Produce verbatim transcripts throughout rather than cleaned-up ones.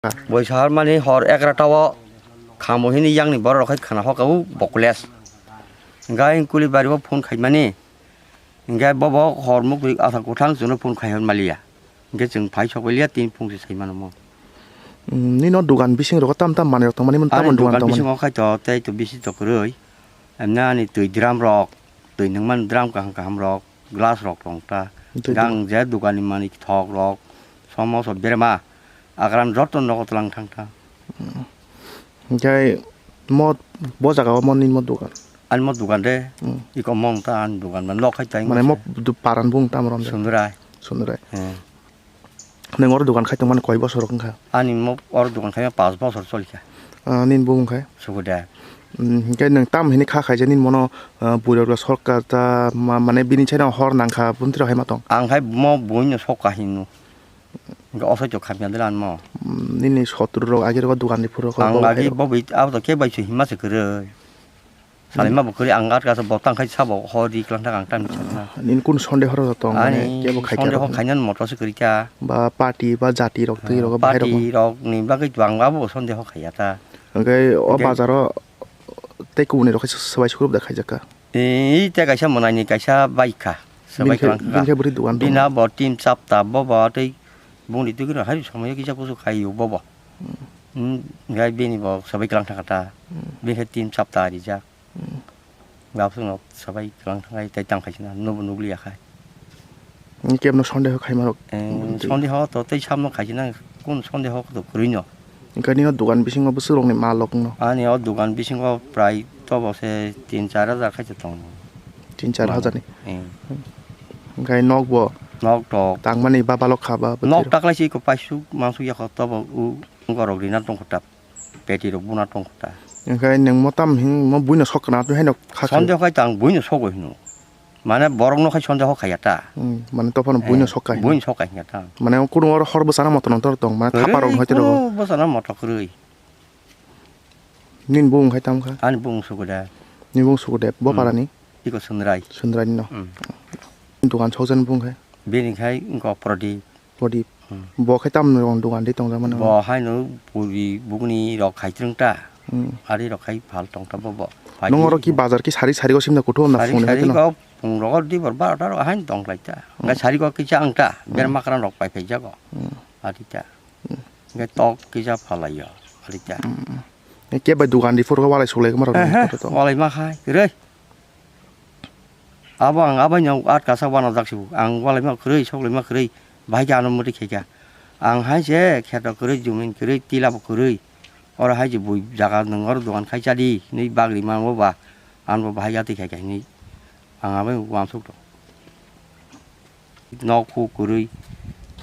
Boi sahar mani hor egarota o khamo hini yang ni borok rok khai khana hoka o bokules. Hingke ayang kuli bari o phone khai mani. Hingke bobo hor mukri asa kwthang chwngno phone khai hor maliya. Hingke chwng phai sok liya tin phung se sai mano mo. Nino dugan bising rogo tam tam manwi rok tong mani, tam tam dugan tong mani. Ani dugan bising o khai to tei to bisi to kwrwi. Emne ani twi drum rok, twi nungmani drum kaham kaham rok, glass rok tong ta. Twi gang je dugan ni manwi thok rok, somoso berma, agram joto nogo tlang thang ta. Hingke mo bo jaga o mo nini mo dugan? Ani mo dugan de, iko mo wng ta ani dugan ba nok hai ta. Mane mo paran bung tam rom de? Sundrai. Sundrai. Nwng oro dugan khai tongmani koi bosor wngkha? Ani mo oro dugan khai paanch bosor cholikha. Ah, nini bumung khai? Suguda. Hingke nwng tam hini kha khaija nini mono, ah, buirok rok sorkar ta ma-, mane bini chaino hor nangkha buntiro hai ma tong? Ang khai mo buino sok kahino. Hingke osaito khamya de lan mo. Nini sotru rok agi rok dugan ni phuru rok. Ang agi bo bai abo to khe bai se hima se kwrwi. Salima bo kwrwi ang gat kaisa bo tang khai sabo hor ri klang thang ang tam ni sakna. Nini kun sonde horo tong mane kebo khai sonde ho khaina motor se kwrwi kha. Ba party ba jati rok twi rok bahai rok. Party rok ni bagwi to ang abo sonde ho khaiya ta. Hingke o bazar o tei kubuni rok khe swbai sukrub da khaijak kha. Ee, tei kaisa mwnai ni kaisa bike kha. Swbai klang kha. Bini khe bwrwi dugan tong. Bina bo tin chapta bo bo tei bungni twi gwnang hai somoi kisa kusu khai o bo bo. Hingke bini bo swbai klang thang kha ta. Bini khe tin chapta rijak. Gabswk no swbai kwlang thangkhai tei tang khaisina, nobo nukliya khai. Kebno sondeho khaima rok? Sondeho to tei samno khaisina, kun sondeho to kwrwino. Hingke nini o dugan bisingo bwswk rokni mal rok wngno? Ani o dugan bisingo prai tobo se tin char hajar khaisa tongo. Tin char hajar ni? Hingke nok bo? Nok tok. Tangmani ba balok kha ba? Nok taklai se iko paisuk mansuk yakho tobo u gorok rina tongkho ta. Peti rok buna tongkho ta. Hingke nwng mo tam hing mo buino sok kana twi haino kha kha. Sondeho khai tang buino sogo hino. Mane borok no khai sondeho khaiya ta. Mane tophano buino sok khai. Buino sok khai ta. Mane kuno oro hor bwsana moto nang tor tong mane thapa rok hai tiro. Kuno bwsana moto kwrwi. Nini bumung khai tam kha? Ani bumung Sukudev. Nini bumung Sukudev bo para ni? Iko Sundrai. Sundrai ni no. Dugan sokjani bumung khai? Bini khai wngkha Pradip. Pradip. Bo khe tamni rong dugan di tongjakmani? Bo haino puri bugni rok khai twrwng ta. Ari rok khai phal tong ta bo bo. Nung oro ki bazar ki sari sari go simna kuthum na phung ni hai no? Sari sari go phung rogo di bor barota rok haino tong lai ta. Ngai sari go kisa ang ta ber makran rok pai phai jago. Ari ta. Ngai tok kisa phal lai yo. Ari ta. Ke bai dugan di phuru walai sulai ma rok? Walai ma khai re. Abo ang abaino atkasa wanajak se bo. Ang walaima kwrwi, soklaima kwrwi, bahai khe ano mwtwi khaikha. Ang hai se kheto kwrwi, jumin kwrwi, tila bo kwrwi. Oro hai se bui jaga nwng oro dogan khai chadi hinwi bagri mango ba, ano bo bahai ya twi khaikha hinwi ang abai uansuk tong. Nok hu kwrwi.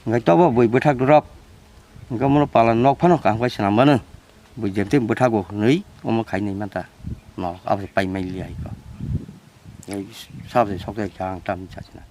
Hwnkhe tobo bui bwthak dorop. Hwnkhe omono pala nok phano kaham khe swnam mano. Bui jemtwi bwthago hinwi omo khainai mantha. Nok abo se pai mai liya iko. Sabse sok jai kha ang tam chachina.